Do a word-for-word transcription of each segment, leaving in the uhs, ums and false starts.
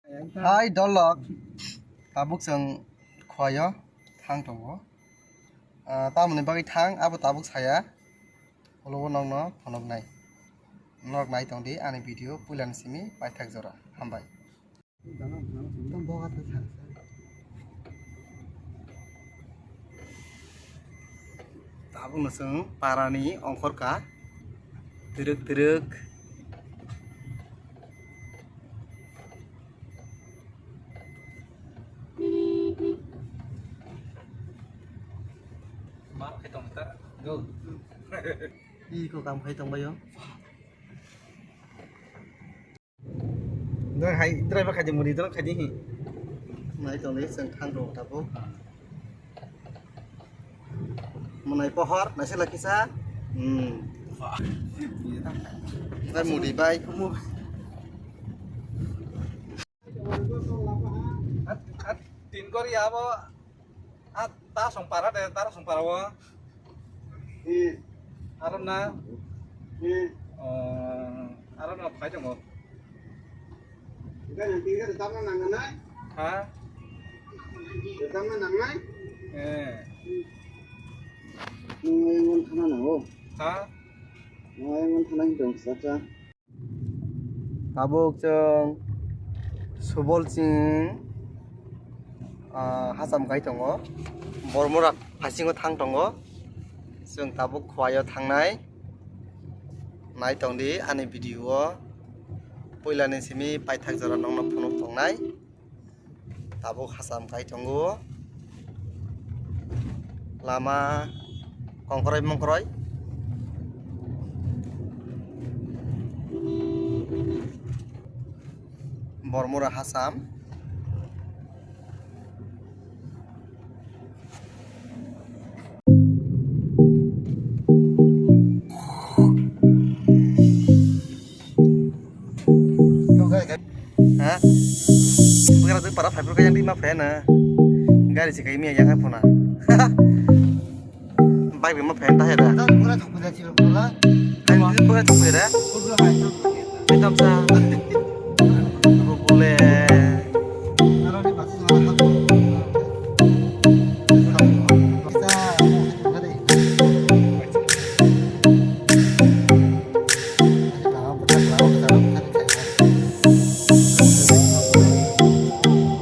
Hai dolok, tabuk chwng Khowai o thang tongo. Ah, tamoni bagwi thang, abo tabuk saya. Ulo o nokno phunuknai. Norok nai tong di ani video puilani simi paithak jora. Hambai. Tabukno chwng parani ongkhorkha twrwk twrwk. Iko kam khai tongbaio. Doi hai driver khai di, muri doi khai di hi. Nai tong di, chwng thang rw tabuk. Mwnai pohor, naisik lai kisa. Hmm. Bai muri bai. At, at, tin kori abo. Ah, ta song para de, ta song para o. Hmm. Aro na. Hmm. Oh, aro na phai tongo. Enggak, nanti enggak, tetap nang nang. Ha? Tetap nang nang. Eh. Nung yang mana nang, oh? Ha? Nung yang mana nang dong, sacha. Tabuk chwng Subolching, ah, hacham kai tongo. Bormura phasingo thang tongo. Chwng tabuk Khowai o thangnai. Nai tong di ani video o. Puilani simi paithak jora nokno phunuk tongnai. Tabuk hacham kai tongo. Lama kongkhoroi mongkhoroi. Bormura hacham. Ha? Bukan tu para fiber kaya yang lima fan ah. Gari sih kayak ini yang apa na? Bike lima fan tah ya dah. Bukan tu punya cil pula. Kan bukan tu punya dah. Bukan hai tu. Hitam sa. Bule. Kalau di pasti malah aku. Kita mau satu kali.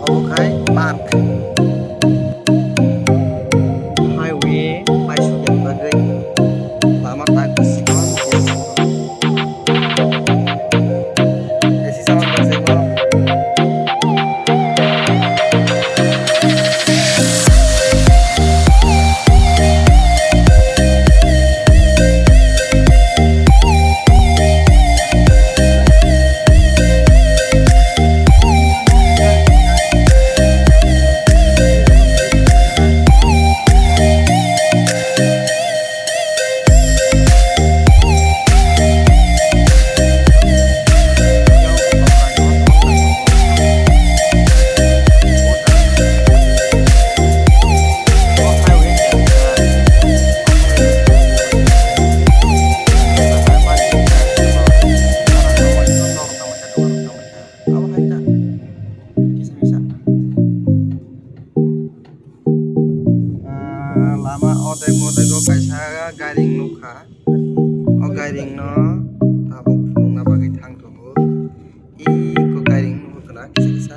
Obo khai park. Highway paisuk ya bagwi lama tak sikon. Esi sama paisuk. Abo hai ta. Kisa misa. Ah, lama o tei mo tei go kaisa gairing nukha. O gairing no tabuk phunukna bagwi thang tongo. Iko gairing nukha na kisa kisa.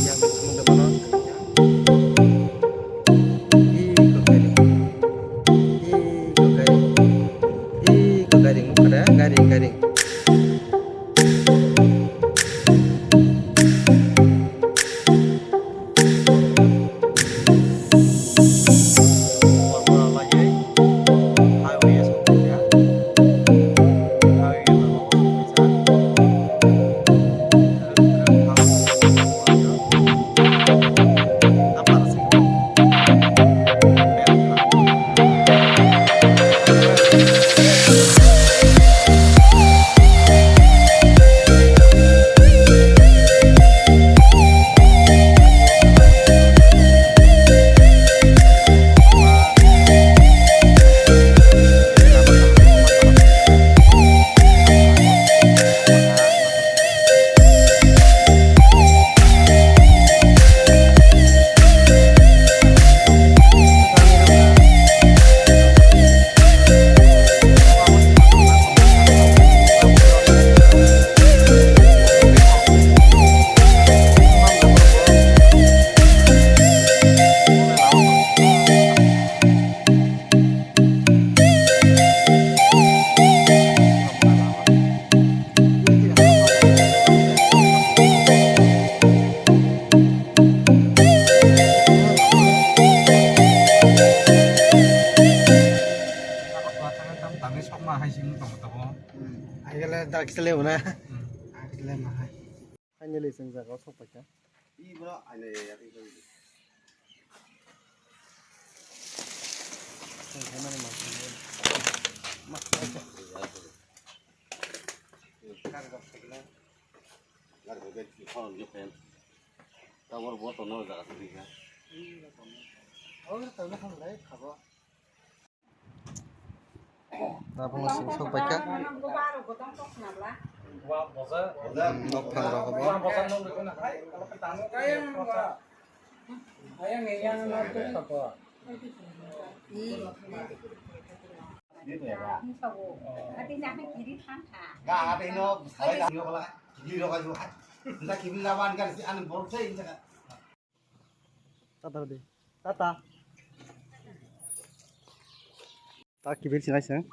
Yang phunuk de bono. Iko gairing. Iko gairing. Iko gairing nukha na gairing gairing. Excellent na. Excellent na hai. Finally, chwng jaga o sok paikha. Tabor bo tono jaga tini kha. Tabuk no chwng sok paikha. Nok phangrok bo. Tata de. Tata. Ta kibir sinai seng.